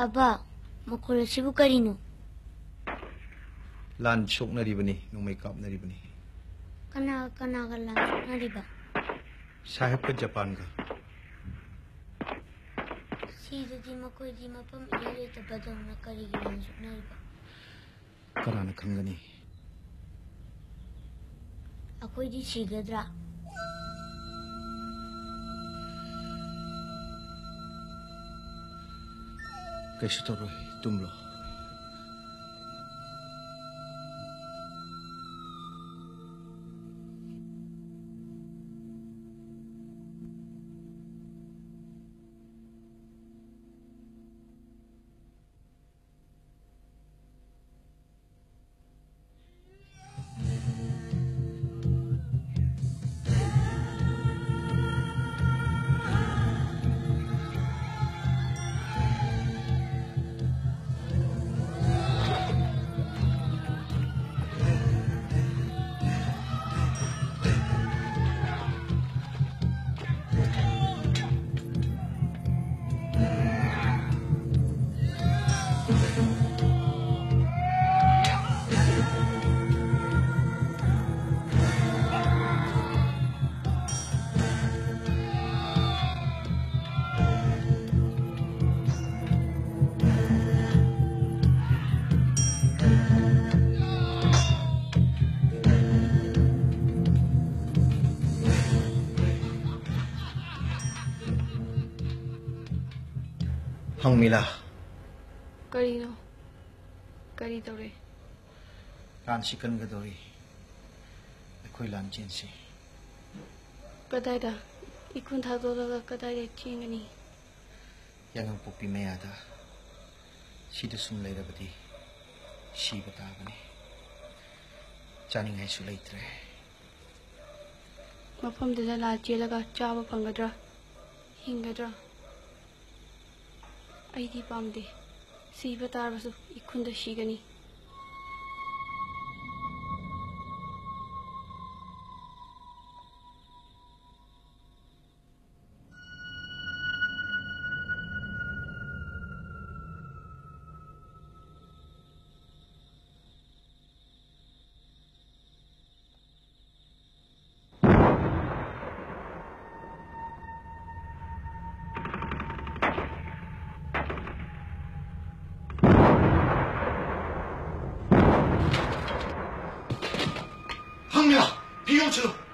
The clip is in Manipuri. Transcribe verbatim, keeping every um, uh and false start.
ꯑꯕꯥ, ꯃꯈꯣꯜ ꯑꯁꯤꯕꯨ ꯀꯔꯤꯅꯣ? ꯂꯥꯟ ꯁꯣꯛꯅꯔꯤꯕꯅꯤ, ꯅꯣꯡꯃꯩ ꯀꯥꯞꯅꯔꯤꯕꯅꯤ꯫ ꯀꯅꯥ ꯀꯅꯥꯒ ꯂꯥꯟ ꯁꯣꯛꯅꯔꯤꯕ? ꯁꯥꯍꯦꯕꯀ ꯖꯄꯥꯟꯒ꯫ ꯁꯤꯗꯗꯤ ꯃꯈꯣꯏꯗꯤ ꯃꯐꯝ ꯏꯔꯩ ꯂꯩꯇꯕꯗꯧꯅ ꯀꯔꯤꯒꯤ ꯂꯥꯟ ꯁꯣꯛꯅꯔꯤꯕ? ꯀꯅꯥꯅ ꯈꯪꯒꯅꯤ? ꯑꯩꯈꯣꯏꯗꯤ ꯁꯤꯒꯗ꯭ꯔꯥ? ꯀꯩꯁꯨ ꯇꯧꯔꯣꯏ, ꯇꯨꯝꯂꯣ꯫ ꯍꯪꯃꯤꯂꯥ꯫ ꯀꯔꯤꯅꯣ? ꯀꯔꯤ ꯇꯧꯔꯦ? ꯂꯥꯟꯁꯤ ꯀꯟꯒꯗꯧꯔꯤ꯫ ꯑꯩꯈꯣꯏ ꯂꯥꯟ ꯆꯦꯟꯁꯤ꯫ ꯀꯗꯥꯏꯗ? ꯏꯈꯨꯟ ꯊꯥꯗꯣꯛꯂꯒ ꯀꯗꯥꯏꯗ ꯆꯦꯟꯒꯅꯤ? ꯌꯥꯉꯪꯄꯣꯛꯄꯤ ꯃꯌꯥꯗ꯫ ꯁꯤꯗ ꯁꯨꯝ ꯂꯩꯔꯕꯗꯤ ꯁꯤꯕ ꯇꯥꯕꯅꯤ꯫ ꯆꯥꯅꯤꯡꯉꯥꯏꯁꯨ ꯂꯩꯇ꯭ꯔꯦ꯫ ꯃꯐꯝꯗꯨꯗ ꯂꯥꯟ ꯆꯦꯜꯂꯒ ꯆꯥꯕ ꯐꯪꯒꯗ꯭ꯔꯥ? ꯍꯤꯡꯒꯗ꯭ꯔꯥ? ꯑꯩꯗꯤ ꯄꯥꯝꯗꯦ꯫ ꯁꯤꯕ ꯇꯥꯔꯕꯁꯨ ꯏꯈꯨꯟꯗ ꯁꯤꯒꯅꯤ꯫ ꯆꯠꯂꯣ꯫